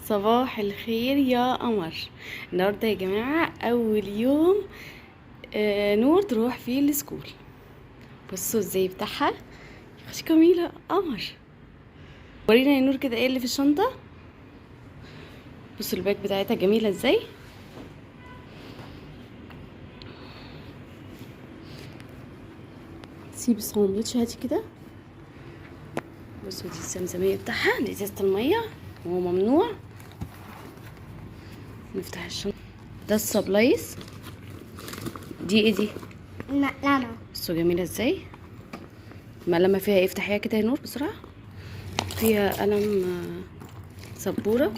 صباح الخير يا قمر. النهارده يا جماعة اول يوم نور تروح فيه ال school. بصوا ازاي بتاعها خش جميلة قمر. ورينا يا نور كده ايه اللي في الشنطة. بصوا ال bag بتاعتها جميلة ازاي. سيب الساندوتش هاتي كده. بصوا دي الزمزميه بتاعها، دي ازازة المية وهو ممنوع. نفتح الشنطة. ده ال supplies. دي ايه دي؟ مقلمة. بصوا جميلة ازاي. مقلمه فيها ايه؟ افتحيها كده يا نور بسرعة. فيها قلم، سبورة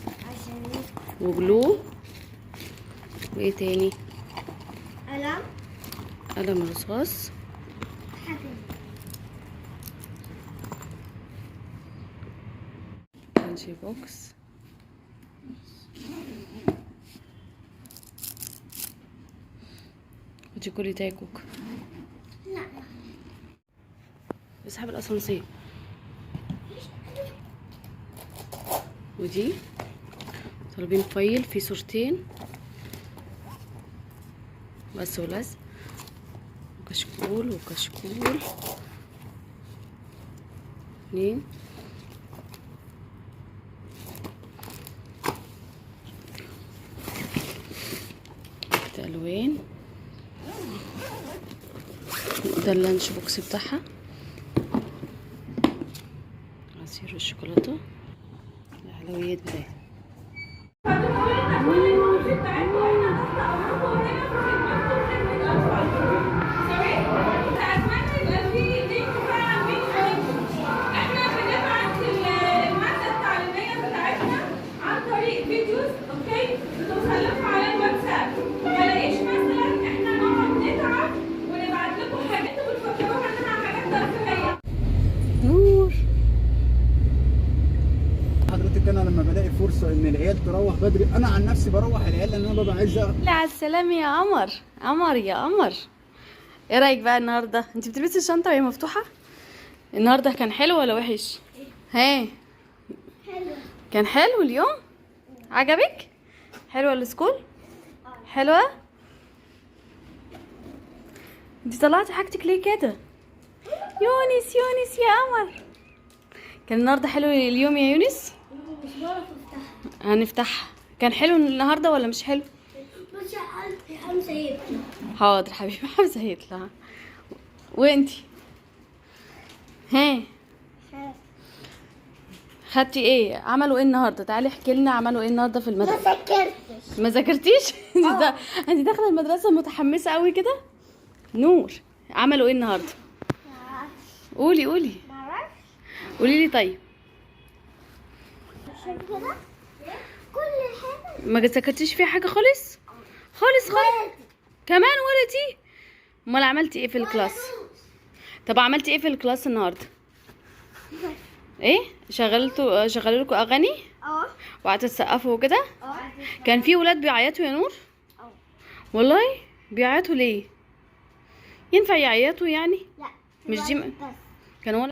عشان و glue وايه تاني؟ قلم قلم رصاص. حاجة. lunch box. ودي كلي تاكوك. لا اسحب الاسانسير. ودي طالبين file فيه صورتين بس ولزق وكشكول وكشكول اتنين. الوان. ده ال lunch box بتاعها، عصير الشوكولاتة، الحلويات بتاعتها. اتمنى يبقى في link فعلا بين عليكم. احنا بنبعت المادة التعليمية بتاعتنا عن طريق videos، okay، بتوصل لكم على الواتساب. بلاقيش مثلا احنا نقعد نتعب ونبعت لكم حاجات انتوا بتفكروها انها حاجات ترفيهية. نور حضرتك انا لما بلاقي فرصة ان العيال تروح بدري انا عن نفسي بروح العيال لان انا ببقى عايز لا على السلامة يا قمر. قمر يا قمر، ايه رايك بقى النهارده؟ انت بتلبسي الشنطة وهي مفتوحة؟ النهارده كان حلو ولا وحش؟ ها حلو. كان حلو اليوم؟ عجبك؟ حلوة ال school؟ حلوة؟ انت طلعتي حاجتك ليه كده؟ يونس يونس يا قمر، كان النهارده حلو اليوم يا يونس؟ مش بعرف افتحها. هنفتحها. كان حلو النهارده ولا مش حلو؟ بس حمزة يبكي. حاضر حبيبي حمزة هيطلع. وانتي ها خدتي ايه؟ عملوا ايه النهارده؟ تعالي احكي لنا عملوا ايه النهارده في ما المدرسة. ذاكرتش. ما ذاكرتيش؟ انت داخله المدرسة متحمسة قوي كده. نور عملوا ايه النهارده؟ قولي قولي معرفش. قولي لي. طيب عشان كده كل حاجة. ما ذاكرتيش فيها حاجة خالص خالص خالص؟ كمان ولا دي؟ امال عملتي ايه في ال class؟ طب عملتي ايه في ال class النهارده؟ ايه شغلتوا؟ شغلوا لكم اغاني اه وقعدتوا تسقفوا وكده؟ اه. كان في ولاد بيعيطوا يا نور؟ اه. والله بيعيطوا ليه؟ ينفع يعيطوا يعني؟ لا مش دي بس كانوا